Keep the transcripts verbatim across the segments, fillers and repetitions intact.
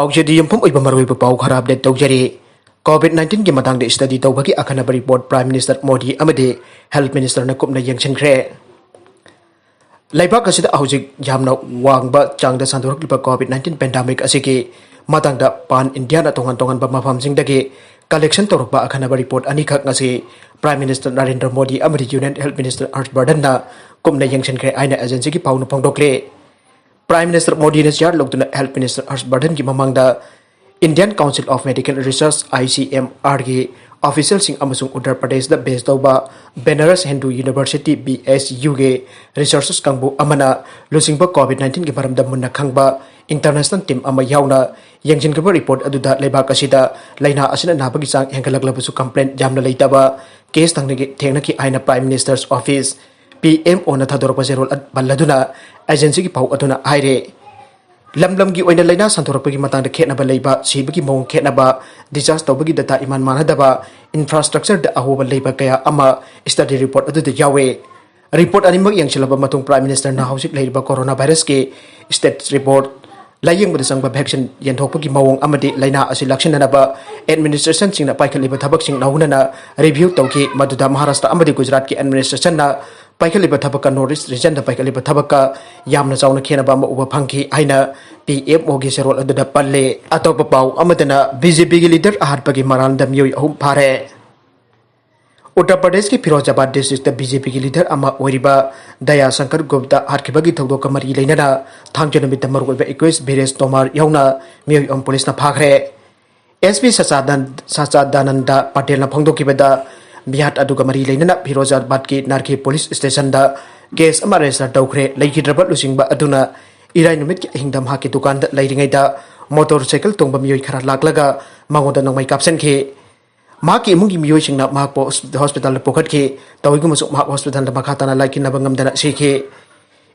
ꯍꯧꯖꯤꯛꯇꯤ ꯌꯨꯝꯐꯝ ꯑꯣꯏꯕ ꯃꯔꯨꯑꯣꯏꯕ ꯄꯥꯎ ꯈꯔ ꯑꯞꯗꯦꯠ ꯇꯧꯖꯔꯤ꯫ ꯀꯣꯚꯤꯗ ꯅꯥꯏꯟꯇꯤꯟꯒꯤ ꯃꯇꯥꯡꯗ ꯁ꯭ꯇꯗꯤ ꯇꯧꯕꯒꯤ ꯑꯈꯟꯅꯕ ꯔꯤꯄꯣꯔꯠ ꯄ꯭ꯔꯥꯏꯝ ꯃꯤꯅꯤꯁꯇꯔ ꯃꯣꯗꯤ ꯑꯃꯗꯤ ꯍꯦꯜꯊ ꯃꯤꯅꯤꯁꯇꯔꯅ ꯀꯨꯞꯅ ꯌꯦꯡꯁꯤꯟꯈ꯭ꯔꯦ꯫ ꯂꯩꯕꯥꯛ ꯑꯁꯤꯗ ꯍꯧꯖꯤꯛ ꯌꯥꯝꯅ ꯋꯥꯡꯕ ꯆꯥꯡꯗ ꯁꯟꯗꯣꯔꯛꯂꯤꯕ ꯀꯣꯚꯤꯗ ꯅꯥꯏꯟꯇꯤꯟ ꯄꯦꯟꯗꯥꯃꯤꯛ ꯑꯁꯤꯒꯤ ꯃꯇꯥꯡꯗ ꯄꯥꯟ ꯏꯟꯗꯤꯌꯥꯅ ꯇꯣꯉꯥꯟ ꯇꯣꯉꯥꯟꯕ ꯃꯐꯝꯁꯤꯡꯗꯒꯤ ꯀꯂꯦꯛꯁꯟ ꯇꯧꯔꯛꯄ ꯑꯈꯟꯅꯕ ꯔꯤꯄꯣꯔꯠ ꯑꯅꯤꯈꯛ ꯉꯁꯤ ꯄ꯭ꯔꯥꯏꯝ ꯃꯤꯅꯤꯁꯇꯔ ꯅꯔꯦꯟꯗ꯭ꯔ ꯃꯣꯗꯤ ꯑꯃꯗꯤ ꯌꯨꯅꯤꯌꯟ ꯍꯦꯜꯊ ꯃꯤꯅꯤꯁꯇꯔ ꯍꯔꯁ ꯕꯔꯙꯟꯅ ꯀꯨꯞꯅ ꯌꯦꯡꯁꯤꯟꯈ꯭ꯔꯦ ꯍꯥꯏꯅ ꯑꯦꯖꯦꯟꯁꯤꯒꯤ ꯄꯥꯎꯅ ꯐꯣꯡꯗꯣꯛꯂꯦ꯫ ꯄ꯭ꯔꯥꯏꯝ ꯃꯤꯅꯤꯁꯇꯔ ꯃꯣꯗꯤꯅ ꯆꯤꯌꯥꯔ ꯂꯧꯗꯨꯅ ꯍꯦꯜꯊ ꯃꯤꯅꯤꯁꯇꯔ ꯍꯔꯁ ꯕꯔꯙꯟꯒꯤ ꯃꯃꯥꯡꯗ Indian Council of Medical Research, I C M R ꯒꯤ ꯑꯣꯐꯤꯁꯤꯌꯦꯜꯁꯤꯡ ꯑꯃꯁꯨꯡ ꯎꯠꯇꯔ ꯄ꯭ꯔꯗꯦꯁꯇ ꯕꯦꯁ ꯇꯧꯕ Banaras Hindu university, B S U ꯒꯤ ꯔꯤꯁꯔꯆꯔꯁ ꯀꯥꯡꯕꯨ ꯑꯃꯅ ꯂꯨꯆꯤꯡꯕ ꯀꯣꯚꯤꯗ ꯅꯥꯏꯟꯇꯤꯟꯒꯤ ꯃꯔꯝꯗ ꯃꯨꯟꯅ ꯈꯪꯕ ꯏꯟꯇꯔꯅꯦꯁꯅꯦꯜ ꯇꯤꯝ ꯑꯃ ꯌꯥꯎꯅ ꯌꯦꯡꯁꯤꯟꯈꯤꯕ ꯔꯤꯄꯣꯔꯠ ꯑꯗꯨꯗ ꯂꯩꯕꯥꯛ ꯑꯁꯤꯗ ꯂꯥꯏꯅꯥ ꯑꯁꯤꯅ ꯅꯥꯕꯒꯤ ꯆꯥꯡ ꯍꯦꯟꯒꯠꯂꯛꯂꯕꯁꯨ ꯀꯝꯄ꯭ꯂꯦꯟ ꯌꯥꯝꯅ ꯂꯩꯇꯕ ꯀꯦꯁ ꯊꯦꯡꯅꯈꯤ ꯍꯥꯏꯅ prime ministers office, P M O ꯅ ꯊꯥꯗꯣꯔꯛꯄ ꯆꯦꯔꯣꯜ ꯄꯜꯂꯗꯨꯅ ꯑꯦꯖꯦꯟꯁꯤꯒꯤ ꯄꯥꯎ ꯑꯗꯨꯅ ꯍꯥꯏꯔꯦ꯫ ꯂꯝ ꯂꯝꯒꯤ ꯑꯣꯏꯅ ꯂꯥꯏꯅꯥ ꯁꯟꯗꯣꯔꯛꯄꯒꯤ ꯃꯇꯥꯡꯗ ꯈꯦꯠꯅꯕ ꯂꯩꯕ, ꯁꯤꯕꯒꯤ ꯃꯑꯣꯡ ꯈꯦꯠꯅꯕ, ꯗꯤꯁꯆꯥꯔꯖ ꯇꯧꯕꯒꯤ ꯗꯇꯥ ꯏꯃꯥꯟ ꯃꯥꯟꯅꯗꯕ, ꯏꯟꯐ꯭ꯔꯥꯁ꯭ꯇ꯭ꯔꯛꯆꯔꯗ ꯑꯍꯣꯕ ꯂꯩꯕ ꯀꯌꯥ ꯑꯃ ꯁ꯭ꯇꯗꯤ ꯔꯤꯄꯣꯔꯠ ꯑꯗꯨꯗ ꯌꯥꯎꯋꯦ꯫ ꯔꯤꯄꯣꯔꯠ ꯑꯅꯤꯃꯛ ꯌꯦꯡꯁꯤꯜꯂꯕ ꯃꯇꯨꯡ ꯄ꯭ꯔꯥꯏꯝ ꯃꯤꯅꯤꯁꯇꯔꯅ ꯍꯧꯖꯤꯛ ꯂꯩꯔꯤꯕ ꯀꯣꯔꯣꯅꯥ ꯚꯥꯏꯔꯁꯀꯤ ꯁ꯭ꯇꯦꯇꯁ ꯔꯤꯄꯣꯔꯠ, ꯂꯥꯌꯦꯡꯕꯗ ꯆꯪꯕ ꯚꯦꯛꯁꯤꯟ ꯌꯦꯟꯊꯣꯛꯄꯒꯤ ꯃꯑꯣꯡ ꯑꯃꯗꯤ ꯂꯥꯏꯅꯥ ꯑꯁꯤ ꯂꯥꯛꯁꯤꯟꯅꯅꯕ ꯑꯦꯗꯃꯤꯅꯤꯁꯇ꯭ꯔꯦꯁꯟꯁꯤꯡꯅ ꯄꯥꯏꯈꯠꯂꯤꯕ ꯊꯕꯛꯁꯤꯡ ꯅꯧꯅꯅ ꯔꯤꯚꯤꯌꯨ ꯇꯧꯈꯤ, ꯃꯗꯨꯗ ꯃꯍꯥꯔꯥꯁꯇ꯭ꯔ ꯑꯃꯗꯤ ꯒꯨꯖꯔꯥꯠꯀꯤ ꯑꯦꯗꯃꯤꯅꯤꯁꯇ꯭ꯔꯦꯁꯟꯅ ꯄꯥꯏꯈꯠꯂꯤꯕ ꯊꯕꯛꯀ ꯅꯣꯔꯠ ꯏꯁ ꯔꯤꯖꯟꯗ ꯄꯥꯏꯈꯠꯂꯤꯕ ꯊꯕꯛꯀ ꯌꯥꯝꯅ ꯆꯥꯎꯅ ꯈꯦꯠꯅꯕ ꯑꯃ ꯎꯕ ꯐꯪꯈꯤ ꯍꯥꯏꯅ P M O ꯒꯤ ꯆꯦꯔꯣꯜ ꯑꯗꯨꯗ ꯄꯜꯂꯦ꯫ ꯑꯇꯣꯞꯄ ꯄꯥꯎ ꯑꯃꯗꯅ B J P ꯒꯤ ꯂꯤꯗꯔ ꯍꯥꯠꯄꯒꯤ ꯃꯔꯥꯜꯗ ꯃꯤꯑꯣꯏ ꯑꯍꯨꯝ ꯐꯥꯔꯦ꯫ ꯎꯠꯇꯔ ꯄ꯭ꯔꯗꯦꯁꯀꯤ Firozabad district B J P ꯒꯤ ꯂꯤꯗꯔ ꯑꯃ ꯑꯣꯏꯔꯤꯕ ꯗꯌꯥ ꯁꯪꯀꯔ ꯒꯨꯞꯇ ꯍꯥꯠꯈꯤꯕꯒꯤ ꯊꯧꯗꯣꯛꯀ ꯃꯔꯤ ꯂꯩꯅꯅ ꯊꯥꯡꯖ ꯅꯨꯃꯤꯠꯇ ꯃꯔꯨꯑꯣꯏꯕ ꯑꯦꯀ꯭ꯌꯨꯁ ꯚꯤꯔꯦꯁ ꯇꯣꯃꯥꯔ ꯌꯥꯎꯅ ꯃꯤꯑꯣꯏ ꯑꯍꯨꯝ ꯄꯨꯂꯤꯁꯅ ꯐꯥꯈ꯭ꯔꯦ꯫ S P ꯁꯆꯥꯗꯥꯟ-, ꯁꯆꯥꯗꯥꯅꯟꯗ ꯄꯇꯦꯜꯅ ꯐꯣꯡꯗꯣꯛꯈꯤꯕꯗ ꯃꯤꯍꯥꯠ ꯑꯗꯨꯒ ꯃꯔꯤ ꯂꯩꯅꯅ ꯐꯤꯔꯣꯖꯥꯕꯥꯗꯀꯤ ꯅꯥꯔꯈꯤ ꯄꯨꯂꯤꯁ ꯁ꯭ꯇꯦꯁꯟꯗ ꯀꯦꯁ ꯑꯃ ꯔꯦꯖꯤꯁꯇꯔ ꯇꯧꯈ꯭ꯔꯦ꯫ ꯂꯩꯈꯤꯗ꯭ꯔꯕ ꯂꯨꯆꯤꯡꯕ ꯑꯗꯨꯅ ꯏꯔꯥꯏ ꯅꯨꯃꯤꯠꯀꯤ ꯑꯍꯤꯡꯗ ꯃꯍꯥꯛꯀꯤ ꯗꯨꯀꯥꯟꯗ ꯂꯩꯔꯤꯉꯩꯗ ꯃꯣꯇꯣꯔ ꯁꯥꯏꯀꯜ ꯇꯣꯡꯕ ꯃꯤꯑꯣꯏ ꯈꯔ ꯂꯥꯛꯂꯒ ꯃꯉꯣꯟꯗ ꯅꯣꯡꯃꯩ ꯀꯥꯞꯁꯤꯟꯈꯤ꯫ ꯃꯍꯥꯛꯀꯤ ꯏꯃꯨꯡꯒꯤ ꯃꯤꯑꯣꯏꯁꯤꯡꯅ ꯃꯍꯥꯛꯄꯨ ꯍꯣꯁ-, ꯍꯣꯁꯄꯤꯇꯥꯜꯗ ꯄꯨꯈꯠꯈꯤ꯫ ꯇꯧꯏꯒꯨꯝꯕꯁꯨ ꯃꯍꯥꯛ ꯍꯣꯁꯄꯤꯇꯥꯜꯗ ꯃꯈꯥ ꯇꯥꯅ ꯂꯥꯏꯀꯤꯟꯅꯕ ꯉꯝꯗꯅ ꯁꯤꯈꯤ꯫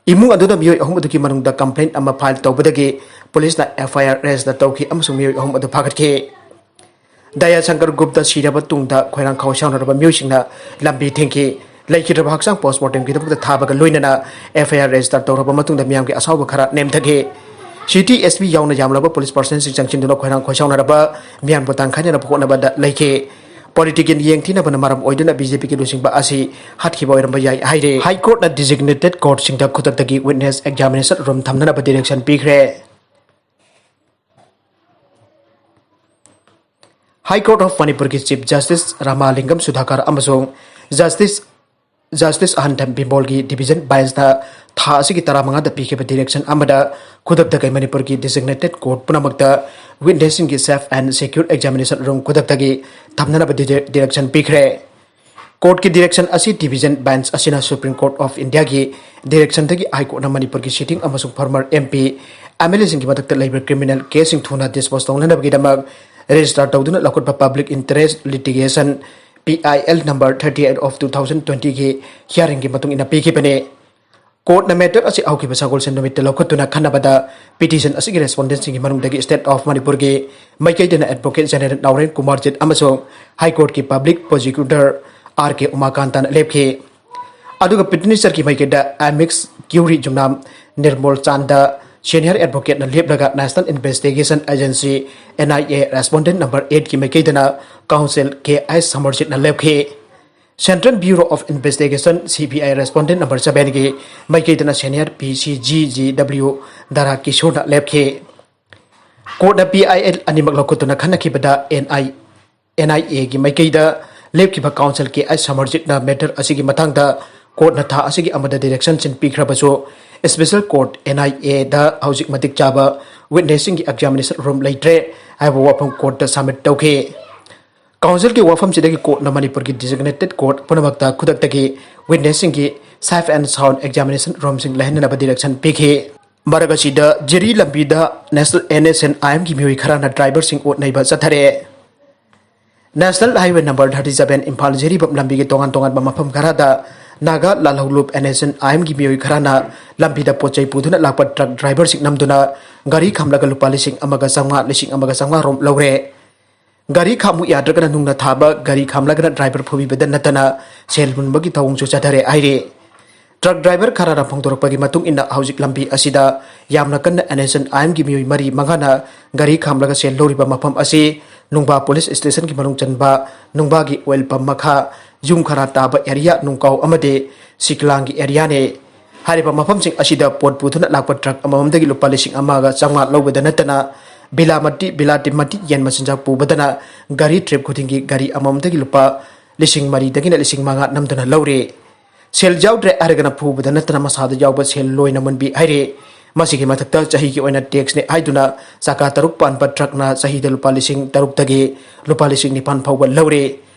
ꯏꯃꯨꯡ ꯑꯗꯨꯗ ꯃꯤꯑꯣꯏ ꯑꯍꯨꯝ ꯑꯗꯨꯒꯤ ꯃꯅꯨꯡꯗ ꯀꯝꯄ꯭ꯂꯦꯟ ꯑꯃ ꯐꯥꯏꯜ ꯇꯧꯕꯗꯒꯤ ꯄꯨꯂꯤꯁꯅ F I R ꯔꯦꯖꯤꯁꯇꯔ ꯇꯧꯈꯤ ꯑꯃꯁꯨꯡ ꯃꯤꯑꯣꯏ ꯑꯍꯨꯝ ꯑꯗꯨ ꯐꯥꯒꯠꯈꯤ꯫ ꯗꯌꯥ ꯁꯪꯀꯔ ꯒꯨꯞꯇ ꯁꯤꯔꯕ ꯇꯨꯡꯗ ꯈꯣꯏꯔꯥꯡ ꯈꯧꯁꯥꯎꯅꯔꯕ ꯃꯤꯑꯣꯏꯁꯤꯡꯅ ꯂꯝꯕꯤ ꯊꯤꯡꯈꯤ꯫ ꯂꯩꯈꯤꯗ꯭ꯔꯕ ꯍꯛꯆꯥꯡ ꯄꯣꯁꯃꯣꯔꯇꯦꯝꯒꯤꯗꯃꯛꯇ ꯊꯥꯕꯒ ꯂꯣꯏꯅꯅ F I R ꯔꯦꯖꯤꯁꯇꯔ ꯇꯧꯔꯕ ꯃꯇꯨꯡꯗ ꯃꯤꯌꯥꯝꯒꯤ ꯑꯁꯥꯎꯕ ꯈꯔ ꯅꯦꯝꯊꯈꯤ꯫ ꯁꯤꯇꯤ ꯑꯦꯁ ꯄꯤ ꯌꯥꯎꯅ ꯌꯥꯝꯂꯕ ꯄꯨꯂꯤꯁ ꯄꯥꯔꯁꯟꯁꯤꯡ ꯆꯪꯁꯤꯟꯗꯨꯅ ꯈꯣꯏꯔꯥꯡ ꯈꯣꯏꯁꯥꯎꯅꯔꯕ ꯃꯤꯌꯥꯝꯕꯨ ꯇꯥꯟꯈꯥꯏꯅꯅꯕ ꯍꯣꯠꯅꯕꯗ ꯂꯩꯈꯤ꯫ ꯄꯣꯂꯤꯇꯤꯀꯦꯜ ꯌꯦꯡꯊꯤꯅꯕꯅ ꯃꯔꯝ ꯑꯣꯏꯗꯨꯅ ꯕꯤ ꯖꯦ ꯄꯤꯒꯤ ꯂꯨꯆꯤꯡꯕ ꯑꯁꯤ ꯍꯥꯠꯈꯤꯕ ꯑꯣꯏꯔꯝꯕ ꯌꯥꯏ ꯍꯥꯏꯔꯦ꯫ ꯍꯥꯏ ꯀꯣꯔꯠꯅ ꯗꯤꯖꯤꯒꯅꯦꯇꯦꯗ ꯀꯣꯔꯠꯁꯤꯡꯗ ꯈꯨꯗꯛꯇꯒꯤ ꯋꯤꯠꯅꯦꯁ ꯑꯦꯛꯖꯥꯃꯤꯅꯦꯁꯟ ꯔꯨꯝ ꯊꯝꯅꯅꯕ ꯗꯤꯔꯦꯛꯁꯟ ꯄꯤꯈ꯭ꯔꯦ꯫ ꯍꯥꯏ ꯀꯣꯔꯠ ꯑꯣꯐ ꯃꯅꯤꯄꯨꯔꯒꯤ ꯆꯤꯐ ꯖꯁꯇꯤꯁ ꯔꯥꯃꯥꯂꯤꯡꯒꯝ ꯁꯨꯙꯥꯀꯔ ꯑꯃꯁꯨꯡ ꯖꯁꯇꯤꯁ ꯖꯁꯇꯤꯁ ꯑꯍꯟꯊꯝ ꯕꯤꯃꯣꯜꯒꯤ ꯗꯤꯚꯤꯖꯟ ꯕꯦꯟꯁꯅ ꯊꯥ ꯑꯁꯤꯒꯤ ꯇꯔꯥꯃꯉꯥꯗ ꯄꯤꯈꯤꯕ ꯗꯤꯔꯦꯛꯁꯟ ꯑꯃꯗ ꯈꯨꯗꯛꯇꯒꯤ ꯃꯅꯤꯄꯨꯔꯒꯤ ꯗꯤꯖꯤꯒꯅꯦꯇꯦꯗ ꯀꯣꯔꯠ ꯄꯨꯝꯅꯃꯛꯇ ꯋꯤꯠꯅꯦꯁꯁꯤꯡꯒꯤ safe and secure examination room ꯈꯨꯗꯛꯇꯒꯤ ꯊꯝꯅꯅꯕ ꯗꯤꯔꯦꯛꯁꯟ ꯄꯤꯈ꯭ꯔꯦ꯫ ꯀꯣꯔꯠꯀꯤ ꯗꯤꯔꯦꯛꯁꯟ ꯑꯁꯤ ꯗꯤꯚꯤꯖꯟ ꯕꯦꯟꯆ ꯑꯁꯤꯅ ꯁꯨꯄ꯭ꯔꯤꯝ ꯀꯣꯔꯠ ꯑꯣꯐ ꯏꯟꯗꯤꯌꯥꯒꯤ ꯗꯤꯔꯦꯛꯁꯟꯗꯒꯤ ꯍꯥꯏ ꯀꯣꯔꯠꯅ ꯃꯅꯤꯄꯨꯔꯒꯤ ꯁꯤꯇꯤꯡ ꯑꯃꯁꯨꯡ former M P, M L ꯑꯦꯁꯤꯡꯒꯤ ꯃꯊꯛꯇ ꯂꯩꯕ ꯀ꯭ꯔꯤꯃꯤꯅꯦꯜ ꯀꯦꯁꯁꯤꯡ ꯊꯨꯅ ꯗꯤꯁꯄꯣꯖ ꯇꯧꯅꯅꯕꯒꯤꯗꯃꯛ ꯔꯦꯖꯤꯁꯇꯥꯔ ꯇꯧꯗꯨꯅ ꯂꯧꯈꯠꯄ public interest litigation, P I L, number thirty eight of two thousand ꯇ꯭ꯋꯦꯟꯇꯤꯒꯤ ꯍꯤꯌꯥꯔꯤꯡꯒꯤ ꯃꯇꯨꯡ ꯏꯟꯅ ꯄꯤꯈꯤꯕꯅꯤ꯫ ꯀꯣꯔꯠꯅ ꯃꯦꯇꯔ ꯑꯁꯤ ꯍꯧꯈꯤꯕ ꯁꯒꯣꯜꯁꯦꯟ ꯅꯨꯃꯤꯠꯇ ꯂꯧꯈꯠꯇꯨꯅ ꯈꯟꯅꯕꯗ ꯄꯤꯇꯤꯁꯟ ꯑꯁꯤꯒꯤ ꯔꯦꯁꯄꯣꯟꯗꯦꯟꯁꯤꯡꯒꯤ ꯃꯅꯨꯡꯗꯒꯤ ꯁ꯭ꯇꯦꯠ ꯑꯣꯐ ꯃꯅꯤꯄꯨꯔꯒꯤ ꯃꯥꯏꯀꯩꯗꯅ ꯑꯦꯗꯚꯣꯀꯦꯠ ꯖꯦꯅꯦꯔꯦꯜ ꯅꯥꯎꯔꯦꯟ ꯀꯨꯃꯥꯔꯖꯤꯠ ꯑꯃꯁꯨꯡ ꯍꯥꯏ ꯀꯣꯔꯠꯀꯤ ꯄꯕ꯭ꯂꯤꯛ ꯄ꯭ꯔꯣꯁꯤꯀ꯭ꯌꯨꯇꯔ ꯑꯥꯔ ꯀꯦ ꯎꯃꯥꯀꯥꯟꯇꯅ ꯂꯦꯞꯈꯤ꯫ ꯑꯗꯨꯒ ꯄꯤꯇꯤꯁꯅꯔꯒꯤ ꯃꯥꯏꯀꯩꯗ ꯑꯦꯃꯤꯛꯁ ꯀ꯭ꯌꯨꯔꯤ ꯖꯨꯡꯅꯥꯝ ꯅꯤꯔꯃꯣꯜ ꯆꯥꯟꯗ ꯁꯦꯅꯤꯌꯔ ꯑꯦꯗꯚꯣꯀꯦꯠꯅ ꯂꯦꯞꯂꯒ national investigation agency, N I A, respondent number ꯑꯩꯠꯀꯤ ꯃꯥꯏꯀꯩꯗꯅ ꯀꯥꯎꯟꯁꯤꯜ ꯀꯦ ꯑꯩꯆ ꯁꯃꯔꯖꯤꯠꯅ ꯂꯦꯞꯈꯤ꯫ Central bureau of investigation, C B I, respondent number ꯁꯕꯦꯟꯒꯤ ꯃꯥꯏꯀꯩꯗꯅ senior P C G G W Dara ꯀꯤꯁꯣꯔꯅ ꯂꯦꯞꯈꯤ꯫ ꯀꯣꯔꯠꯅ ꯄꯤ ꯑꯥꯏ ꯑꯦꯜ ꯑꯅꯤꯃꯛ ꯂꯧꯈꯠꯇꯨꯅ ꯈꯟꯅꯈꯤꯕꯗ ꯑꯦꯟ ꯑꯥꯏ, ꯑꯦꯟ ꯑꯥꯏ ꯑꯦꯒꯤ ꯃꯥꯏꯀꯩꯗ ꯂꯦꯞꯈꯤꯕ ꯀꯥꯎꯟꯁꯤꯜ ꯀꯦ ꯑꯩꯆ ꯁꯃꯔꯖꯤꯠꯅ ꯃꯦꯇꯔ ꯑꯁꯤꯒꯤ ꯃꯇꯥꯡꯗ ꯀꯣꯔꯠꯅ ꯊꯥ ꯑꯁꯤꯒꯤ ꯑꯃꯗ ꯗꯤꯔꯦꯛꯁꯟꯁꯤꯡ ꯄꯤꯈ꯭ꯔꯕꯁꯨ, ꯏꯁꯄꯦꯁꯦꯜ ꯀꯣꯔꯠ, ꯑꯦꯟ ꯑꯥꯏ ꯑꯦꯗ ꯍꯧꯖꯤꯛ ꯃꯇꯤꯛ ꯆꯥꯕ ꯋꯤꯠꯅꯦꯁꯁꯤꯡꯒꯤ ꯑꯦꯛꯖꯥꯃꯤꯅꯦꯁꯟ ꯔꯨꯝ ꯂꯩꯇ꯭ꯔꯦ ꯍꯥꯏꯕ ꯋꯥꯐꯝ ꯀꯣꯔꯠꯇ ꯁꯕꯃꯤꯠ ꯇꯧꯈꯤ꯫ ꯀꯥꯎꯟꯁꯤꯜꯒꯤ ꯋꯥꯐꯝꯁꯤꯗꯒꯤ ꯀꯣꯔꯠꯅ ꯃꯅꯤꯄꯨꯔꯒꯤ ꯗꯤꯖꯤꯒꯅꯦꯇꯦꯗ ꯀꯣꯔꯠ ꯄꯨꯝꯅꯃꯛꯇ ꯈꯨꯗꯛꯇꯒꯤ ꯋꯤꯠꯅꯦꯁꯁꯤꯡꯒꯤ ꯁꯦꯐ ꯑꯦꯟ ꯁꯥꯎꯟ ꯑꯦꯛꯖꯥꯃꯤꯅꯦꯁꯟ ꯔꯨꯝꯁꯤꯡ ꯂꯩꯍꯟꯅꯅꯕ ꯗꯤꯔꯦꯛꯁꯟ ꯄꯤꯈꯤ꯫ ꯃꯔꯛ ꯑꯁꯤꯗ, ꯖꯤꯔꯤ ꯂꯝꯕꯤꯗ national N S N I ꯑꯦꯝꯒꯤ ꯃꯤꯑꯣꯏ ꯈꯔꯅ ꯗ꯭ꯔꯥꯏꯚꯔꯁꯤꯡ ꯑꯣꯠ ꯅꯩꯕ ꯆꯠꯊꯔꯦ꯫ National highway number thirty seven Imphal Jiribam ꯂꯝꯕꯤꯒꯤ ꯇꯣꯉꯥꯟ ꯇꯣꯉꯥꯟꯕ ꯃꯐꯝ ꯈꯔꯗ ꯅꯥꯒꯥ ꯂꯥꯜꯍꯧꯂꯨꯞ ꯑꯦꯟ ꯑꯦꯁ ꯑꯦꯟ ꯑꯥꯏ ꯑꯦꯝꯒꯤ ꯃꯤꯑꯣꯏ ꯈꯔꯅ ꯂꯝꯕꯤꯗ ꯄꯣꯠ ꯆꯩ ꯄꯨꯗꯨꯅ ꯂꯥꯛꯄ ꯇ꯭ꯔꯛ ꯗ꯭ꯔꯥꯏꯚꯔꯁꯤꯡ ꯅꯝꯗꯨꯅ ꯒꯥꯔꯤ ꯈꯥꯝꯂꯒ ꯂꯨꯄꯥ ꯂꯤꯁꯤꯡ ꯑꯃꯒ ꯆꯥꯝꯃꯉꯥ, ꯂꯤꯁꯤꯡ ꯑꯃꯒ ꯆꯥꯝꯃꯉꯥ ꯔꯣꯝ ꯂꯧꯔꯦ꯫ ꯒꯥꯔꯤ ꯈꯥꯝꯃꯨ ꯌꯥꯗ꯭ꯔꯒꯅ ꯅꯨꯡꯅ ꯊꯥꯕ, ꯒꯥꯔꯤ ꯈꯥꯝꯂꯒꯅ ꯗ꯭ꯔꯥꯏꯚꯔ ꯐꯨꯕꯤꯕꯗ ꯅꯠꯇꯅ ꯁꯦꯜ ꯃꯨꯟꯕꯒꯤ ꯊꯧꯑꯣꯡꯁꯨ ꯆꯠꯊꯔꯦ ꯍꯥꯏꯔꯤ꯫ ꯇ꯭ꯔꯛ ꯗ꯭ꯔꯥꯏꯚꯔ ꯈꯔꯅ ꯐꯣꯡꯗꯣꯔꯛꯄꯒꯤ ꯃꯇꯨꯡ ꯏꯟꯅ, ꯍꯧꯖꯤꯛ ꯂꯝꯕꯤ ꯑꯁꯤꯗ ꯌꯥꯝꯅ ꯀꯟꯅ NSCN-IM-ꯒꯤ ꯃꯤꯑꯣꯏ ꯃꯔꯤ ꯃꯉꯥꯅ ꯒꯥꯔꯤ ꯈꯥꯝꯂꯒ ꯁꯦꯜ ꯂꯧꯔꯤꯕ ꯃꯐꯝ ꯑꯁꯤ ꯅꯨꯡꯕꯥ ꯄꯨꯂꯤꯁ ꯁ꯭ꯇꯦꯁꯟꯒꯤ ꯃꯅꯨꯡ ꯆꯟꯕ ꯅꯨꯡꯕꯥꯒꯤ ꯑꯣꯏꯜ ꯄꯝ ꯃꯈꯥ ꯌꯨꯝ ꯈꯔ ꯇꯥꯕ ꯑꯦꯔꯤꯌꯥ, ꯅꯨꯡꯀꯥꯎ ꯑꯃꯗꯤ ꯁꯤꯀꯂꯥꯡꯒꯤ ꯑꯦꯔꯤꯌꯥꯅꯤ꯫ ꯍꯥꯏꯔꯤꯕ ꯃꯐꯝꯁꯤꯡ ꯑꯁꯤꯗ ꯄꯣꯠ ꯄꯨꯗꯨꯅ ꯂꯥꯛꯄ ꯇ꯭ꯔꯛ ꯑꯃꯃꯝꯗꯒꯤ ꯂꯨꯄꯥ ꯂꯤꯁꯤꯡ ꯑꯃꯒ ꯆꯥꯝꯃꯉꯥ ꯂꯧꯕꯗ ꯅꯠꯇꯅ, ꯕꯤꯂꯥꯃꯇꯤ, ꯕꯤꯂꯥꯇꯤꯃꯇꯤ ꯌꯦꯟ ꯃꯆꯤꯟꯖꯥꯛ ꯄꯨꯕꯗꯅ ꯒꯥꯔꯤ ꯇ꯭ꯔꯤꯞ ꯈꯨꯗꯤꯡꯒꯤ ꯒꯥꯔꯤ ꯑꯃꯃꯝꯗꯒꯤ ꯂꯨꯄꯥ ꯂꯤꯁꯤꯡ ꯃꯔꯤꯗꯒꯤꯅ ꯂꯤꯁꯤꯡ ꯃꯉꯥ ꯅꯝꯗꯨꯅ ꯂꯧꯔꯦ꯫ ꯁꯦꯜ ꯌꯥꯎꯗ꯭ꯔꯦ ꯍꯥꯏꯔꯒꯅ ꯐꯨꯕꯗ ꯅꯠꯇꯅ ꯃꯁꯥꯗ ꯌꯥꯎꯕ ꯁꯦꯜ ꯂꯣꯏꯅ ꯃꯨꯟꯕꯤ ꯍꯥꯏꯔꯦ꯫ ꯃꯁꯤꯒꯤ ꯃꯊꯛꯇ ꯆꯍꯤꯒꯤ ꯑꯣꯏꯅ ꯇꯦꯛꯁꯅꯦ ꯍꯥꯏꯗꯨꯅ ꯆꯀꯥ ꯇꯔꯨꯛ ꯄꯥꯟꯕ ꯇ꯭ꯔꯛꯅ ꯆꯍꯤꯗ ꯂꯨꯄꯥ ꯂꯤꯁꯤꯡ ꯇꯔꯨꯛꯇꯒꯤ ꯂꯨꯄꯥ ꯂꯤꯁꯤꯡ ꯅꯤꯄꯥꯟ ꯐꯥꯎꯕ ꯂꯧꯔꯦ꯫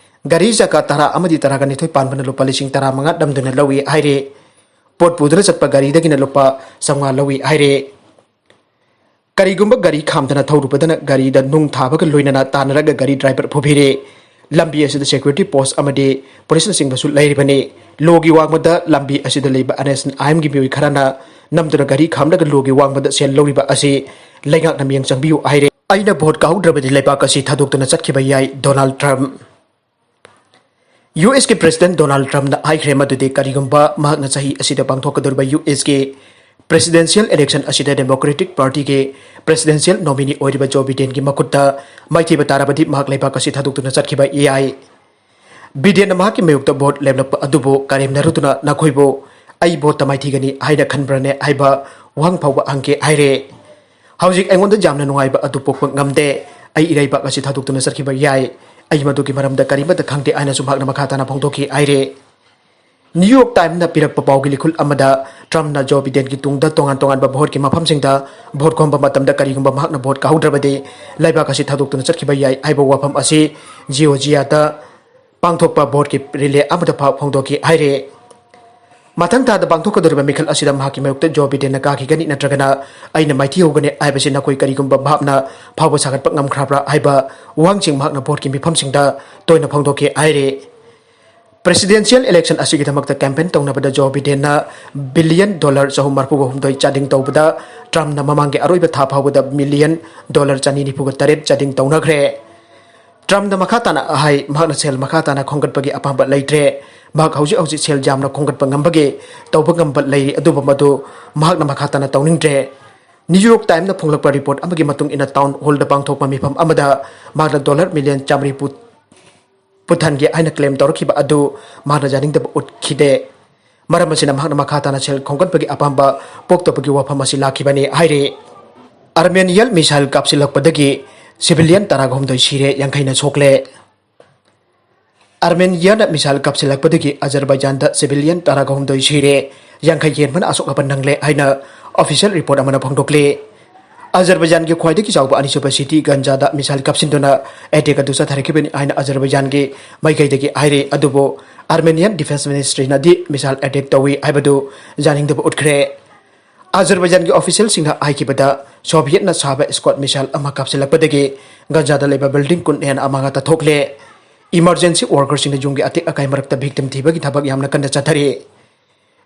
ꯒꯥꯔꯤ ꯆꯀꯥ ꯇꯔꯥ ꯑꯃꯗꯤ ꯇꯔꯥꯒ ꯅꯤꯊꯣꯏ ꯄꯥꯟꯕꯅ ꯂꯨꯄꯥ ꯂꯤꯁꯤꯡ ꯇꯔꯥꯃꯉꯥ ꯅꯝꯗꯨꯅ ꯂꯧꯏ ꯍꯥꯏꯔꯦ꯫ ꯄꯣꯠ ꯄꯨꯗꯨꯅ ꯆꯠꯄ ꯒꯥꯔꯤꯗꯒꯤꯅ ꯂꯨꯄꯥ ꯆꯥꯝꯃꯉꯥ ꯂꯧꯏ ꯍꯥꯏꯔꯦ꯫ ꯀꯔꯤꯒꯨꯝꯕ ꯒꯥꯔꯤ ꯈꯥꯝꯗꯅ ꯊꯧꯔꯨꯕꯗꯅ ꯒꯥꯔꯤꯗ ꯅꯨꯡ ꯊꯥꯕꯒ ꯂꯣꯏꯅꯅ ꯇꯥꯟꯅꯔꯒ ꯒꯥꯔꯤ ꯗ꯭ꯔꯥꯏꯚꯔ ꯐꯨꯕꯤꯔꯦ꯫ ꯂꯝꯕꯤ ꯑꯁꯤꯗ ꯁꯦꯀ꯭ꯌꯨꯔꯤꯇꯤ ꯄꯣꯁ ꯑꯃꯗꯤ ꯄꯨꯂꯤꯁꯅꯆꯤꯡꯕꯁꯨ ꯂꯩꯔꯤꯕꯅꯤ꯫ ꯂꯣꯒꯤ ꯋꯥꯡꯃꯗ ꯂꯝꯕꯤ ꯑꯁꯤꯗ ꯂꯩꯕ NSCN-IM-ꯒꯤ ꯃꯤꯑꯣꯏ ꯈꯔꯅ ꯅꯝꯗꯨꯅ ꯒꯥꯔꯤ ꯈꯥꯝꯂꯒ ꯂꯣꯒꯤ ꯋꯥꯡꯃꯗ ꯁꯦꯜ ꯂꯧꯔꯤꯕ ꯑꯁꯤ ꯂꯩꯉꯥꯛꯅ ꯃꯤꯠꯌꯦꯡ ꯆꯪꯕꯤꯌꯨ ꯍꯥꯏꯔꯦ꯫ ꯑꯩꯅ ꯚꯣꯠ ꯀꯥꯍꯧꯗ꯭ꯔꯕꯗꯤ ꯂꯩꯕꯥꯛ ꯑꯁꯤ ꯊꯥꯗꯣꯛꯇꯨꯅ ꯆꯠꯈꯤꯕ ꯌꯥꯏ, ꯗꯣꯅꯥꯜꯗ ꯇ꯭ꯔꯝꯞ꯫ ꯌꯨ ꯑꯦꯁꯀꯤ ꯄ꯭ꯔꯦꯁꯤꯗꯦꯟꯠ ꯗꯣꯅꯥꯜꯗ ꯇ꯭ꯔꯝꯞꯅ ꯍꯥꯏꯈ꯭ꯔꯦ ꯃꯗꯨꯗꯤ ꯀꯔꯤꯒꯨꯝꯕ ꯃꯍꯥꯛꯅ ꯆꯍꯤ ꯑꯁꯤꯗ ꯄꯥꯡꯊꯣꯛꯀꯗꯧꯔꯤꯕ ꯌꯨ ꯑꯦꯁꯀꯤ ꯄ꯭ꯔꯦꯁꯤꯗꯦꯟꯁꯤꯌꯦꯜ ꯏꯂꯦꯛꯁꯟ ꯑꯁꯤꯗ ꯗꯦꯃꯣꯀ꯭ꯔꯦꯇꯤꯛ ꯄꯥꯔꯇꯤꯒꯤ ꯄ꯭ꯔꯦꯁꯤꯗꯦꯟꯁꯤꯌꯦꯜ ꯅꯣꯃꯤꯅꯤ ꯑꯣꯏꯔꯤꯕ ꯖꯣ ꯕꯤꯗꯦꯟꯒꯤ ꯃꯈꯨꯠꯇ ꯃꯥꯏꯊꯤꯕ ꯇꯥꯔꯕꯗꯤ ꯃꯍꯥꯛ ꯂꯩꯕꯥꯛ ꯑꯁꯤ ꯊꯥꯗꯣꯛꯇꯨꯅ ꯆꯠꯈꯤꯕ ꯌꯥꯏ꯫ ꯕꯤꯗꯦꯟꯅ ꯃꯍꯥꯛꯀꯤ ꯃꯥꯌꯣꯛꯇ ꯚꯣꯠ ꯂꯦꯞꯂꯛꯄ ꯑꯗꯨꯕꯨ ꯀꯔꯦꯝꯅꯔꯨꯗꯨꯅ ꯅꯈꯣꯏꯕꯨ ꯑꯩ ꯚꯣꯠꯇ ꯃꯥꯏꯊꯤꯒꯅꯤ ꯍꯥꯏꯅ ꯈꯟꯕ꯭ꯔꯅꯦ ꯍꯥꯏꯕ ꯋꯥꯍꯪ ꯐꯥꯎꯕ ꯍꯪꯈꯤ ꯍꯥꯏꯔꯦ꯫ ꯍꯧꯖꯤꯛ ꯑꯩꯉꯣꯟꯗ ꯌꯥꯝꯅ ꯅꯨꯡꯉꯥꯏꯕ ꯑꯗꯨ ꯄꯣꯛꯄ ꯉꯝꯗꯦ꯫ ꯑꯩ ꯏꯔꯩꯕꯥꯛ ꯑꯁꯤ ꯊꯥꯗꯣꯛꯇꯨꯅ ꯆꯠꯈꯤꯕ ꯌꯥꯏ꯫ ꯑꯩ ꯃꯗꯨꯒꯤ ꯃꯔꯝꯗ ꯀꯔꯤꯃꯠꯇ ꯈꯪꯗꯦ ꯍꯥꯏꯅꯁꯨ ꯃꯍꯥꯛꯅ ꯃꯈꯥ ꯇꯥꯅ ꯐꯣꯡꯗꯣꯛꯈꯤ ꯍꯥꯏꯔꯦ꯫ ꯅ꯭ꯌꯨ ꯌꯣꯔꯛ ꯇꯥꯏꯝꯁꯅ ꯄꯤꯔꯛꯄ ꯄꯥꯎꯒꯤ ꯂꯤꯈꯨꯜ ꯑꯃꯗ ꯇ꯭ꯔꯝꯞꯅ ꯖꯣ ꯕꯤꯗꯦꯟꯒꯤ ꯇꯨꯡꯗ ꯇꯣꯉꯥꯟ ꯇꯣꯉꯥꯟꯕ ꯚꯣꯠꯀꯤ ꯃꯐꯝꯁꯤꯡꯗ ꯚꯣꯠ ꯈꯣꯝꯕ ꯃꯇꯝꯗ ꯀꯔꯤꯒꯨꯝꯕ ꯃꯍꯥꯛꯅ ꯚꯣꯠ ꯀꯥꯍꯧꯗ꯭ꯔꯕꯗꯤ ꯂꯩꯕꯥꯛ ꯑꯁꯤ ꯊꯥꯗꯣꯛꯇꯨꯅ ꯆꯠꯈꯤꯕ ꯌꯥꯏ ꯍꯥꯏꯕ ꯋꯥꯐꯝ ꯑꯁꯤ ꯖꯤꯑꯣꯔꯖꯤꯌꯥꯗ ꯄꯥꯡꯊꯣꯛꯄ ꯚꯣꯠꯀꯤ ꯔꯤꯂꯦ ꯑꯃꯗ ꯐꯥꯎ ꯐꯣꯡꯗꯣꯛꯈꯤ ꯍꯥꯏꯔꯦ꯫ ꯃꯊꯪ ꯊꯥꯗ ꯄꯥꯡꯊꯣꯛꯀꯗꯧꯔꯤꯕ ꯃꯤꯈꯜ ꯑꯁꯤꯗ ꯃꯍꯥꯛꯀꯤ ꯃꯥꯌꯣꯛꯇ ꯖꯣ ꯕꯤꯗꯦꯟꯅ ꯀꯥꯈꯤꯒꯅꯤ ꯅꯠꯇ꯭ꯔꯒꯅ ꯑꯩꯅ ꯃꯥꯏꯊꯤꯍꯧꯒꯅꯤ ꯍꯥꯏꯕꯁꯤ ꯅꯈꯣꯏ ꯀꯔꯤꯒꯨꯝꯕ ꯚꯥꯞꯅ ꯐꯥꯎꯕ ꯁꯥꯒꯠꯄ ꯉꯝꯈ꯭ꯔꯕ꯭ꯔꯥ ꯍꯥꯏꯕ ꯋꯥꯍꯪꯁꯤꯡ ꯃꯍꯥꯛꯅ ꯚꯣꯠꯀꯤ ꯃꯤꯐꯝꯁꯤꯡꯗ ꯇꯣꯏꯅ ꯐꯣꯡꯗꯣꯛꯈꯤ ꯍꯥꯏꯔꯤ꯫ ꯄ꯭ꯔꯦꯁꯤꯗꯦꯟꯁꯤꯌꯦꯜ ꯏꯂꯦꯛꯁꯟ ꯑꯁꯤꯒꯤꯗꯃꯛꯇ ꯀꯦꯝꯄꯦꯟ ꯇꯧꯅꯕꯗ ꯖꯣ ꯕꯤꯗꯦꯟꯅ ꯕꯤꯂꯤꯌꯟ ꯗꯣꯂꯔ ꯆꯍꯨꯝ ꯃꯔꯤꯐꯨꯒ ꯍꯨꯝꯗꯣꯏ ꯆꯥꯗꯤꯡ ꯇꯧꯕꯗ ꯇ꯭ꯔꯝꯞꯅ ꯃꯃꯥꯡꯒꯤ ꯑꯔꯣꯏꯕ ꯊꯥ ꯐꯥꯎꯕꯗ ꯃꯤꯂꯤꯌꯟ ꯗꯣꯂꯔ ꯆꯅꯤ ꯅꯤꯐꯨꯒ ꯇꯔꯦꯠ ꯆꯥꯗꯤꯡ ꯇꯧꯅꯈ꯭ꯔꯦ꯫ ꯇ꯭ꯔꯝꯞꯅ ꯃꯈꯥ ꯇꯥꯅ ꯍꯥꯏ, ꯃꯍꯥꯛꯅ ꯁꯦꯜ ꯃꯈꯥ ꯇꯥꯅ ꯈꯣꯝꯒꯠꯄꯒꯤ ꯑꯄꯥꯝꯕ ꯂꯩꯇ꯭ꯔꯦ꯫ ꯃꯍꯥꯛ ꯍꯧꯖꯤꯛ ꯍꯧꯖꯤꯛ ꯁꯦꯜ ꯌꯥꯝꯅ ꯈꯣꯝꯒꯠꯄ ꯉꯝꯕꯒꯤ ꯇꯧꯕ ꯉꯝꯕ ꯂꯩꯔꯤ, ꯑꯗꯨꯕꯨ ꯃꯗꯨ ꯃꯍꯥꯛꯅ ꯃꯈꯥ ꯇꯥꯅ ꯇꯧꯅꯤꯡꯗ꯭ꯔꯦ꯫ ꯅ꯭ꯌꯨ ꯌꯣꯔꯛ ꯇꯥꯏꯝꯅ ꯐꯣꯡꯂꯛꯄ ꯔꯤꯄꯣꯔꯠ ꯑꯃꯒꯤ ꯃꯇꯨꯡ ꯏꯟꯅ, ꯇꯥꯎꯟ ꯍꯣꯜꯗ ꯄꯥꯡꯊꯣꯛꯄ ꯃꯤꯐꯝ ꯑꯃꯗ ꯃꯍꯥꯛꯅ ꯗꯣꯂꯔ ꯃꯤꯂꯤꯌꯟ ꯆꯥꯃꯔꯤ ꯄꯨ-, ꯄꯨꯊꯍꯟꯒꯦ ꯍꯥꯏꯅ ꯀ꯭ꯂꯦꯝ ꯇꯧꯔꯛꯈꯤꯕ ꯑꯗꯨ ꯃꯍꯥꯛꯅ ꯌꯥꯅꯤꯡꯗꯕ ꯎꯠꯈꯤꯗꯦ꯫ ꯃꯔꯝ ꯑꯁꯤꯅ ꯃꯍꯥꯛꯅ ꯃꯈꯥ ꯇꯥꯅ ꯁꯦꯜ ꯈꯣꯝꯒꯠꯄꯒꯤ ꯑꯄꯥꯝꯕ ꯄꯣꯛꯇꯕꯒꯤ ꯋꯥꯐꯝ ꯑꯁꯤ ꯂꯥꯛꯈꯤꯕꯅꯤ ꯍꯥꯏꯔꯤ꯫ ꯑꯥꯔꯃꯦꯅꯤꯌꯥꯟ ꯃꯤꯁꯥꯏꯜ ꯀꯥꯞꯁꯤꯜꯂꯛꯄꯗꯒꯤ ꯁꯤꯚꯤꯂꯤꯌꯟ ꯇꯔꯥꯒ ꯍꯨꯝꯗꯣꯏ ꯁꯤꯔꯦ, ꯌꯥꯡꯈꯩꯅ ꯁꯣꯛꯂꯦ꯫ ꯑꯥꯔꯃꯦꯅꯤꯌꯥꯅ ꯃꯤꯁꯥꯏꯜ ꯀꯥꯞꯁꯤꯜꯂꯛꯄꯗꯒꯤ ꯑꯖꯔꯕꯥꯏꯖꯥꯟꯗ ꯁꯤꯚꯤꯂꯤꯌꯟ ꯇꯔꯥꯒ ꯍꯨꯝꯗꯣꯏ ꯁꯤꯔꯦ, ꯌꯥꯡꯈꯩ ꯍꯦꯟꯕꯅ ꯑꯁꯣꯛ ꯑꯄꯟ ꯅꯪꯂꯦ ꯍꯥꯏꯅ ꯑꯣꯐꯤꯁꯤꯌꯦꯜ ꯔꯤꯄꯣꯔꯠ ꯑꯃꯅ ꯐꯣꯡꯗꯣꯛꯂꯤ꯫ ꯑꯖꯔꯕꯥꯏꯖꯥꯟꯒꯤ ꯈ꯭ꯋꯥꯏꯗꯒꯤ ꯆꯥꯎꯕ ꯑꯅꯤꯁꯨꯕ ꯁꯤꯇꯤ ꯒꯟꯖꯥꯗ ꯃꯤꯁꯥꯏꯜ ꯀꯥꯞꯁꯤꯟꯗꯨꯅ ꯑꯦꯇꯦꯛ ꯑꯗꯨ ꯆꯠꯊꯔꯛꯈꯤꯕꯅꯤ ꯍꯥꯏꯅ ꯑꯖꯔꯕꯥꯏꯖꯥꯟꯒꯤ ꯃꯥꯏꯀꯩꯗꯒꯤ ꯍꯥꯏꯔꯤ꯫ ꯑꯗꯨꯕꯨ ꯑꯥꯔꯃꯦꯅꯤꯌꯥꯟ ꯗꯤꯐꯦꯟꯁ ꯃꯤꯅꯤꯁꯇ꯭ꯔꯤꯅꯗꯤ ꯃꯤꯁꯥꯏꯜ ꯑꯦꯇꯦꯛ ꯇꯧꯏ ꯍꯥꯏꯕꯗꯨ ꯌꯥꯅꯤꯡꯗꯕ ꯎꯠꯈ꯭ꯔꯦ꯫ ꯑꯖꯔꯕꯥꯏꯖꯥꯟꯒꯤ ꯑꯣꯐꯤꯁꯤꯌꯦꯜꯁꯤꯡꯅ ꯍꯥꯏꯈꯤꯕꯗ, ꯁꯣꯚꯤꯌꯦꯠꯅ ꯁꯥꯕ ꯁ꯭ꯀꯣꯠ ꯃꯤꯁꯥꯏꯜ ꯑꯃ ꯀꯥꯞꯁꯤꯜꯂꯛꯄꯗꯒꯤ ꯒꯟꯖꯥꯗ ꯂꯩꯕ ꯕꯤꯜꯗꯤꯡ ꯀꯨꯟ ꯍꯦꯟꯅ ꯑꯃꯥꯡ ꯑꯇꯥ ꯊꯣꯛꯂꯦ꯫ ꯏꯃꯔꯖꯦꯟꯁꯤ ꯋꯥꯔꯀꯔꯁꯤꯡꯅ ꯌꯨꯝꯒꯤ ꯑꯇꯦꯛ ꯑꯀꯥꯏ ꯃꯔꯛꯇ ꯚꯤꯛꯇꯤꯝ ꯊꯤꯕꯒꯤ ꯊꯕꯛ ꯌꯥꯝꯅ ꯀꯟꯅ ꯆꯠꯊꯔꯤ꯫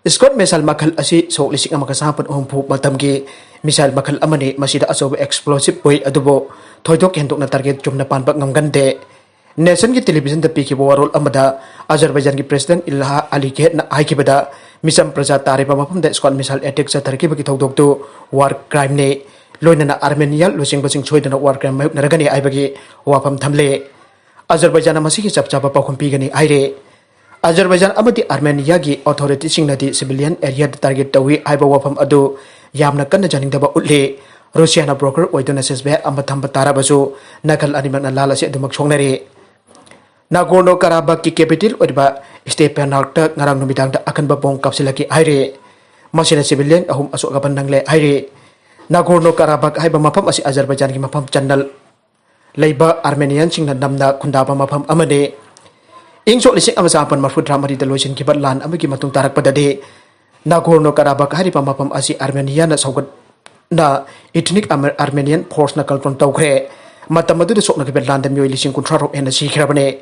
ꯁ꯭ꯀꯣꯠ ꯃꯤꯁꯥꯏꯜ ꯃꯈꯜ ꯑꯁꯤ ꯁꯣꯛ ꯂꯤꯁꯤꯡ ꯑꯃꯒ ꯆꯥꯃꯥꯄꯟ ꯍꯨꯝꯐꯨ ꯃꯇꯝꯒꯤ ꯃꯤꯁꯥꯏꯜ ꯃꯈꯜ ꯑꯃꯅꯤ꯫ ꯃꯁꯤꯗ ꯑꯆꯧꯕ ꯑꯦꯛꯁꯄ꯭ꯂꯣꯁꯤꯚ ꯑꯣꯏ, ꯑꯗꯨꯕꯨ ꯊꯣꯏꯗꯣꯛ ꯍꯦꯟꯗꯣꯛꯅ ꯇꯥꯔꯒꯦꯠ ꯆꯨꯝꯅ ꯄꯥꯟꯕ ꯉꯝꯒꯟꯗꯦ꯫ ꯅꯦꯁꯟꯒꯤ ꯇꯦꯂꯤꯚꯤꯖꯟꯗ ꯄꯤꯈꯤꯕ ꯋꯥꯔꯣꯜ ꯑꯃꯗ ꯑꯖꯔꯕꯥꯏꯖꯥꯟꯒꯤ ꯄ꯭ꯔꯦꯁꯤꯗꯦꯟꯠ ꯏꯜꯍꯥ ꯑꯂꯤꯒꯦꯠꯅ ꯍꯥꯏꯈꯤꯕꯗ, ꯃꯤꯆꯝ ꯄ꯭ꯔꯖꯥ ꯇꯥꯔꯤꯕ ꯃꯐꯝꯗ ꯁ꯭ꯀꯣꯠ ꯃꯤꯁꯥꯏꯜ ꯑꯦꯇꯦꯛ ꯆꯠꯊꯔꯛꯈꯤꯕꯒꯤ ꯊꯧꯗꯣꯛꯇꯨ ꯋꯥꯔ ꯀ꯭ꯔꯥꯏꯝꯅꯤ, ꯂꯣꯏꯅꯅ ꯑꯥꯔꯃꯦꯅꯤꯌꯥ ꯂꯨꯆꯤꯡꯕꯁꯤꯡ ꯁꯣꯏꯗꯅ ꯋꯥꯔ ꯀ꯭ꯔꯥꯏꯝ ꯃꯥꯌꯣꯛꯅꯔꯒꯅꯤ ꯍꯥꯏꯕꯒꯤ ꯋꯥꯐꯝ ꯊꯝꯂꯦ꯫ ꯑꯖꯔꯕꯥꯏꯖꯥꯟꯅ ꯃꯁꯤꯒꯤ ꯆꯞ ꯆꯥꯕ ꯄꯥꯎꯈꯨꯝ ꯄꯤꯒꯅꯤ ꯍꯥꯏꯔꯦ꯫ ꯑꯖꯔꯕꯥꯏꯖꯥꯟ ꯑꯃꯗꯤ ꯑꯥꯔꯃꯦꯅꯤꯌꯥꯒꯤ ꯑꯣꯊꯣꯔꯤꯇꯤꯁꯤꯡꯅꯗꯤ ꯁꯤꯚꯤꯂꯤꯌꯟ ꯑꯦꯔꯤꯌꯥꯗ ꯇꯥꯔꯒꯦꯠ ꯇꯧꯏ ꯍꯥꯏꯕ ꯋꯥꯐꯝ ꯑꯗꯨ ꯌꯥꯝꯅ ꯀꯟꯅ ꯌꯥꯅꯤꯡꯗꯕ ꯎꯠꯂꯤ꯫ ꯔꯨꯁꯤꯌꯥꯅ ꯕ꯭ꯔꯣꯀꯔ ꯑꯣꯏꯗꯨꯅ ꯁꯤꯖꯐꯥꯌꯔ ꯑꯃ ꯊꯝꯕ ꯇꯥꯔꯕꯁꯨ, ꯅꯥꯀꯜ ꯑꯅꯤꯃꯛꯅ ꯂꯥꯜ ꯑꯁꯤ ꯑꯗꯨꯃꯛ ꯁꯣꯛꯅꯔꯤ꯫ ꯅꯥꯒꯣꯔꯅꯣ ꯀꯥꯔꯥꯕꯥꯛꯀꯤ ꯀꯦꯄꯤꯇꯦꯜ ꯑꯣꯏꯔꯤꯕ ꯁ꯭ꯇꯦꯄꯥꯅꯥꯔꯛꯇ ꯉꯔꯥꯡ ꯅꯨꯃꯤꯗꯥꯡꯗ ꯑꯀꯟꯕ ꯕꯣꯝ ꯀꯥꯞꯁꯤꯜꯂꯛꯈꯤ ꯍꯥꯏꯔꯤ꯫ ꯃꯁꯤꯅ ꯁꯤꯚꯤꯂꯤꯌꯟ ꯑꯍꯨꯝ ꯑꯁꯣꯛ ꯑꯄꯟ ꯅꯪꯂꯦ ꯍꯥꯏꯔꯤ꯫ ꯅꯥꯒꯣꯔꯅꯣ ꯀꯥꯔꯥꯕꯥꯛ ꯍꯥꯏꯕ ꯃꯐꯝ ꯑꯁꯤ ꯑꯖꯔꯕꯥꯏꯖꯥꯟꯒꯤ ꯃꯐꯝ ꯆꯟꯅ ꯂꯩꯕ ꯑꯥꯔꯃꯦꯅꯤꯌꯥꯟꯁꯤꯡꯅ ꯅꯝꯅ ꯈꯨꯟꯗꯥꯕ ꯃꯐꯝ ꯑꯃꯅꯤ꯫ ꯏꯪ ꯁꯣꯛ ꯂꯤꯁꯤꯡ ꯑꯃ ꯆꯥꯃꯥꯄꯟ ꯃꯔꯤꯐꯨ ꯇꯔꯥ ꯃꯔꯤꯗ ꯂꯣꯏꯁꯤꯟꯈꯤꯕ ꯂꯥꯟ ꯑꯃꯒꯤ ꯃꯇꯨꯡ ꯇꯥꯔꯛꯄꯗꯗꯤ, ꯅꯥꯒꯣꯔꯅꯣ ꯀꯥꯔꯥꯕꯥꯛ ꯍꯥꯏꯔꯤꯕ ꯃꯐꯝ ꯑꯁꯤ ꯑꯥꯔꯃꯦꯅꯤꯌꯥꯅ ꯁꯧꯒꯠꯅ ꯏꯊꯅꯤꯛ ꯑꯥꯔꯃꯦꯅꯤꯌꯟ ꯐꯣꯔꯁꯅ ꯀꯟꯇ꯭ꯔꯣꯜ ꯇꯧꯈ꯭ꯔꯦ꯫ ꯃꯇꯝ ꯑꯗꯨꯗ ꯁꯣꯛꯅꯈꯤꯕ ꯂꯥꯟꯗ ꯃꯤꯑꯣꯏ ꯂꯤꯁꯤꯡ ꯀꯨꯟꯊ꯭ꯔꯥ ꯔꯣꯝ ꯍꯦꯟꯅ ꯁꯤꯈ꯭ꯔꯕꯅꯤ꯫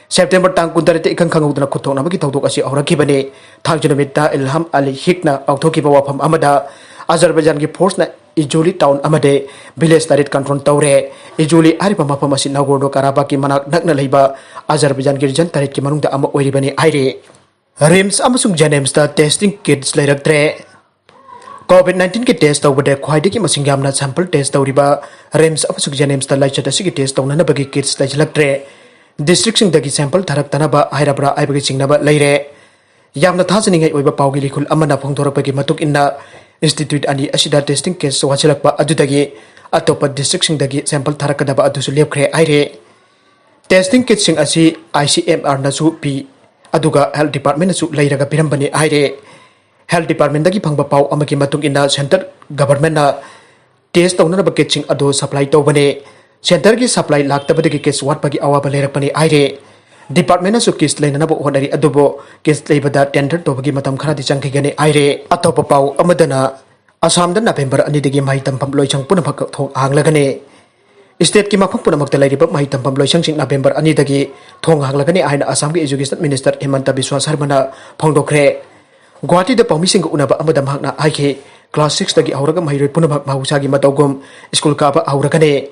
ꯁꯦꯞꯇꯦꯝꯕꯔ ꯇꯥꯡ ꯀꯨꯟꯇꯔꯦꯠꯇ ꯏꯈꯪ ꯈꯪꯍꯧꯗꯅ ꯈꯨꯠꯊꯣꯛꯅꯕꯒꯤ ꯊꯧꯗꯣꯛ ꯑꯁꯤ ꯍꯧꯔꯛꯈꯤꯕꯅꯤ꯫ ꯊꯥꯡꯖ ꯅꯨꯃꯤꯠꯇ ꯏꯜꯍꯥꯝ ꯑꯂꯤ ꯍꯤꯛꯅ ꯄꯥꯎꯊꯣꯛꯈꯤꯕ ꯋꯥꯐꯝ ꯑꯃꯗ, ꯑꯖꯔꯕꯥꯏꯖꯥꯟꯒꯤ ꯐꯣꯔꯁꯅ ꯏꯖꯣꯂꯤ ꯇꯥꯎꯟ ꯑꯃꯗꯤ ꯚꯤꯂꯦꯖ ꯇꯔꯦꯠ ꯀꯟꯇ꯭ꯔꯣꯜ ꯇꯧꯔꯦ꯫ ꯏꯖꯣꯂꯤ ꯍꯥꯏꯔꯤꯕ ꯃꯐꯝ ꯑꯁꯤ ꯅꯥꯒꯣꯔꯅꯣ ꯀꯥꯔꯥꯕꯥꯛꯀꯤ ꯃꯅꯥꯛ ꯅꯛꯅ ꯂꯩꯕ ꯑꯖꯔꯕꯩꯖꯥꯟꯒꯤ ꯔꯤꯖꯟ ꯇꯔꯦꯠꯀꯤ ꯃꯅꯨꯡꯗ ꯑꯃ ꯑꯣꯏꯔꯤꯕꯅꯤ ꯍꯥꯏꯔꯤ꯫ ꯔꯤꯝꯁ ꯑꯃꯁꯨꯡ ꯖꯦꯅꯤꯝꯁꯇ ꯇꯦꯁꯇꯤꯡ ꯀꯤꯠꯁ ꯂꯩꯔꯛꯇ꯭ꯔꯦ꯫ ꯀꯣꯚꯤꯗ ꯅꯥꯏꯟꯇꯤꯟꯒꯤ ꯇꯦꯁ ꯇꯧꯕꯗ ꯈ꯭ꯋꯥꯏꯗꯒꯤ ꯃꯁꯤꯡ ꯌꯥꯝꯅ ꯁꯦꯝꯄꯜ ꯇꯦꯁ ꯇꯧꯔꯤꯕ ꯔꯤꯝꯁ ꯑꯃꯁꯨꯡ ꯖꯦꯅꯤꯝꯁꯇ ꯂꯥꯏꯆꯠ ꯑꯁꯤꯒꯤ ꯇꯦꯁ ꯇꯧꯅꯅꯕꯒꯤ ꯀꯤꯠꯁ ꯂꯩꯁꯤꯜꯂꯛꯇ꯭ꯔꯦ꯫ ꯗꯤꯁꯇ꯭ꯔꯤꯛꯁꯤꯡꯗꯒꯤ ꯁꯦꯝꯄꯜ ꯊꯥꯔꯛꯇꯅꯕ ꯍꯥꯏꯔꯕ꯭ꯔꯥ ꯍꯥꯏꯕꯒꯤ ꯆꯤꯡꯅꯕ ꯂꯩꯔꯦ꯫ ꯌꯥꯝꯅ ꯊꯥꯖꯅꯤꯡꯉꯥꯏ ꯑꯣꯏꯕ ꯄꯥꯎꯒꯤ ꯂꯤꯈꯨꯜ ꯑꯃꯅ ꯐꯣꯡꯗꯣꯔꯛꯄꯒꯤ ꯃꯇꯨꯡ ꯏꯟꯅ, ꯏꯟꯁꯇꯤꯇ꯭ꯌꯨꯠ ꯑꯅꯤ ꯑꯁꯤꯗ ꯇꯦꯁꯇꯤꯡ ꯀꯤꯠꯁ ꯋꯥꯠꯁꯤꯜꯂꯛꯄ ꯑꯗꯨꯗꯒꯤ ꯑꯇꯣꯞꯄ ꯗꯤꯁꯇ꯭ꯔꯤꯛꯁꯤꯡꯗꯒꯤ ꯁꯦꯝꯄꯜ ꯊꯥꯔꯛꯀꯗꯕ ꯑꯗꯨꯁꯨ ꯂꯦꯞꯈ꯭ꯔꯦ ꯍꯥꯏꯔꯦ꯫ ꯇꯦꯁꯇꯤꯡ ꯀꯤꯠꯁꯤꯡ ꯑꯁꯤ ꯑꯥꯏ ꯁꯤ ꯑꯦꯝ ꯑꯥꯔꯅꯁꯨ ꯄꯤ, ꯑꯗꯨꯒ ꯍꯦꯜꯊ ꯗꯤꯄꯥꯔꯠꯃꯦꯟꯅꯁꯨ ꯂꯩꯔꯒ ꯄꯤꯔꯝꯕꯅꯤ ꯍꯥꯏꯔꯦ꯫ ꯍꯦꯜꯊ ꯗꯤꯄꯥꯔꯠꯃꯦꯟꯗꯒꯤ ꯐꯪꯕ ꯄꯥꯎ ꯑꯃꯒꯤ ꯃꯇꯨꯡ ꯏꯟꯅ, ꯁꯦꯟꯇꯔ ꯒꯚꯔꯟꯃꯦꯟꯠꯅ ꯇꯦꯁ ꯇꯧꯅꯅꯕ ꯀꯤꯠꯁꯤꯡ ꯑꯗꯨ ꯁꯄ꯭ꯂꯥꯏ ꯇꯧꯕꯅꯦ꯫ ꯁꯦꯟꯇꯔꯒꯤ ꯁꯄ꯭ꯂꯥꯏ ꯂꯥꯛꯇꯕꯗꯒꯤ ꯀꯤꯠꯁ ꯋꯥꯠꯄꯒꯤ ꯑꯋꯥꯕ ꯂꯩꯔꯛꯄꯅꯤ ꯍꯥꯏꯔꯦ꯫ ꯗꯤꯄꯥꯔꯠꯃꯦꯟꯅꯁꯨ ꯀꯤꯠꯁ ꯂꯩꯅꯅꯕ ꯍꯣꯠꯅꯔꯤ, ꯑꯗꯨꯕꯨ ꯀꯤꯠꯁ ꯂꯩꯕꯗ ꯇꯦꯟꯗꯔ ꯇꯧꯕꯒꯤ ꯃꯇꯝ ꯈꯔꯗꯤ ꯆꯪꯈꯤꯒꯅꯤ ꯍꯥꯏꯔꯦ꯫ ꯑꯇꯣꯞꯄ ꯄꯥꯎ ꯑꯃꯗꯅ, ꯑꯁꯥꯝꯗ ꯅꯕꯦꯝꯕꯔ ꯑꯅꯤꯗꯒꯤ ꯃꯍꯩ ꯇꯝꯐꯝ ꯂꯣꯏꯁꯪ ꯄꯨꯝꯅꯃꯛ ꯊꯣꯡ ꯍꯥꯡꯂꯒꯅꯤ꯫ ꯁ꯭ꯇꯦꯠꯀꯤ ꯃꯐꯝ ꯄꯨꯝꯅꯃꯛꯇ ꯂꯩꯔꯤꯕ ꯃꯍꯩ ꯇꯝꯐꯝ ꯂꯣꯏꯁꯪꯁꯤꯡ ꯅꯕꯦꯝꯕꯔ ꯑꯅꯤꯗꯒꯤ ꯊꯣꯡ ꯍꯥꯡꯂꯒꯅꯤ ꯍꯥꯏꯅ ꯑꯁꯥꯝꯒꯤ ꯏꯖꯨꯀꯦꯁꯟ ꯃꯤꯅꯤꯁꯇꯔ ꯍꯤꯃꯟꯇ ꯕꯤꯁ꯭ꯋꯥ ꯁꯔꯃꯅ ꯐꯣꯡꯗꯣꯛꯈ꯭ꯔꯦ꯫ ꯒꯨꯋꯥꯍꯥꯇꯤꯗ ꯄꯥꯎꯃꯤꯁꯤꯡꯒ ꯎꯅꯕ ꯑꯃꯗ ꯃꯍꯥꯛꯅ ꯍꯥꯏꯈꯤ, ꯀ꯭ꯂꯥꯁ ꯁꯤꯛꯁꯇꯒꯤ ꯍꯧꯔꯒ ꯃꯍꯩꯔꯣꯏ ꯄꯨꯝꯅꯃꯛ ꯃꯍꯧꯁꯥꯒꯤ ꯃꯇꯧꯒꯨꯝ ꯁ꯭ꯀꯨꯜ ꯀꯥꯕ ꯍꯧꯔꯒꯅꯤ꯫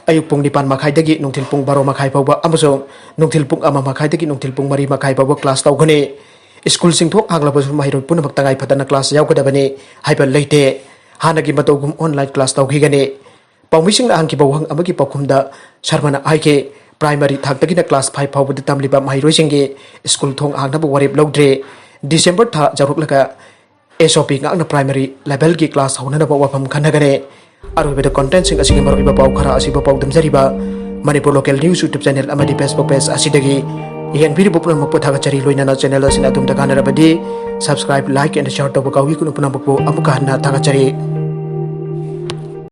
ꯑꯌꯨꯛ ꯄꯨꯡ ꯅꯤꯄꯥꯟ ꯃꯈꯥꯏꯗꯒꯤ ꯅꯨꯡꯊꯤꯜ ꯄꯨꯡ ꯕꯥꯔꯣ ꯃꯈꯥꯏ ꯐꯥꯎꯕ ꯑꯃꯁꯨꯡ ꯅꯨꯡꯊꯤꯜ ꯄꯨꯡ ꯑꯃ ꯃꯈꯥꯏꯗꯒꯤ ꯅꯨꯡꯊꯤꯜ ꯄꯨꯡ ꯃꯔꯤ ꯃꯈꯥꯏ ꯐꯥꯎꯕ ꯀ꯭ꯂꯥꯁ ꯇꯧꯒꯅꯤ꯫ ꯁ꯭ꯀꯨꯜꯁꯤꯡ ꯊꯣꯡ ꯍꯥꯡꯂꯕꯁꯨ ꯃꯍꯩꯔꯣꯏ ꯄꯨꯝꯅꯃꯛ ꯇꯉꯥꯏ ꯐꯗꯅ ꯀ꯭ꯂꯥꯁ ꯌꯥꯎꯒꯗꯕꯅꯤ ꯍꯥꯏꯕ ꯂꯩꯇꯦ꯫ ꯍꯥꯟꯅꯒꯤ ꯃꯇꯧꯒꯨꯝ ꯑꯣꯟꯂꯥꯏꯟ ꯀ꯭ꯂꯥꯁ ꯇꯧꯈꯤꯒꯅꯤ꯫ ꯄꯥꯎꯃꯤꯁꯤꯡꯅ ꯍꯪꯈꯤꯕ ꯋꯥꯍꯪ ꯑꯃꯒꯤ ꯄꯥꯎꯈꯨꯝꯗ ꯁꯔꯃꯅ ꯍꯥꯏꯈꯤ, ꯄ꯭ꯔꯥꯏꯃꯔꯤ ꯊꯥꯛꯇꯒꯤꯅ ꯀ꯭ꯂꯥꯁ ꯐꯥꯏꯚ ꯐꯥꯎꯕꯗ ꯇꯝꯂꯤꯕ ꯃꯍꯩꯔꯣꯏꯁꯤꯡꯒꯤ ꯁ꯭ꯀꯨꯜ ꯊꯣꯡ ꯍꯥꯡꯅꯕ ꯋꯥꯔꯦꯞ ꯂꯧꯗ꯭ꯔꯤ꯫ ꯗꯤꯁꯦꯝꯕꯔ ꯊꯥ ꯌꯧꯔꯛꯂꯒ ꯑꯦꯁ ꯑꯣ ꯄꯤ ꯉꯥꯛꯅ ꯄ꯭ꯔꯥꯏꯃꯔꯤ ꯂꯦꯚꯦꯜꯒꯤ ꯀ꯭ꯂꯥꯁ ꯍꯧꯅꯅꯕ ꯋꯥꯐꯝ ꯈꯟꯅꯒꯅꯤ꯫ ꯑꯔꯣꯏꯕꯗ ꯀꯟꯇꯦꯟꯁꯤꯡ ꯑꯁꯤꯒꯤ ꯃꯔꯨꯑꯣꯏꯕ ꯄꯥꯎ ꯈꯔ ꯑꯁꯤꯕꯨ ꯄꯥꯎꯗꯝꯖꯔꯤꯕ Manipur local news YouTube channel ꯑꯃꯗꯤ ꯐꯦꯁꯕꯨꯛ ꯄꯦꯖ ꯑꯁꯤꯗꯒꯤ ꯌꯦꯡꯕꯤꯔꯤꯕ ꯄꯨꯝꯅꯃꯛꯄꯨ ꯊꯥꯒꯠꯆꯔꯤ꯫ ꯂꯣꯏꯅꯅ ꯆꯦꯅꯦꯜ ꯑꯁꯤꯅ ꯑꯗꯣꯝꯗ ꯀꯥꯟꯅꯔꯕꯗꯤ ꯁꯕꯁꯀ꯭ꯔꯥꯏꯕ, ꯂꯥꯏꯛ ꯑꯦꯟ ꯁꯤꯌꯔ ꯇꯧꯕ ꯀꯥꯎꯕꯤꯒꯅꯨ꯫ ꯄꯨꯝꯅꯃꯛꯄꯨ ꯑꯃꯨꯛꯀ ꯍꯟꯅ ꯊꯥꯒꯠꯆꯔꯤ꯫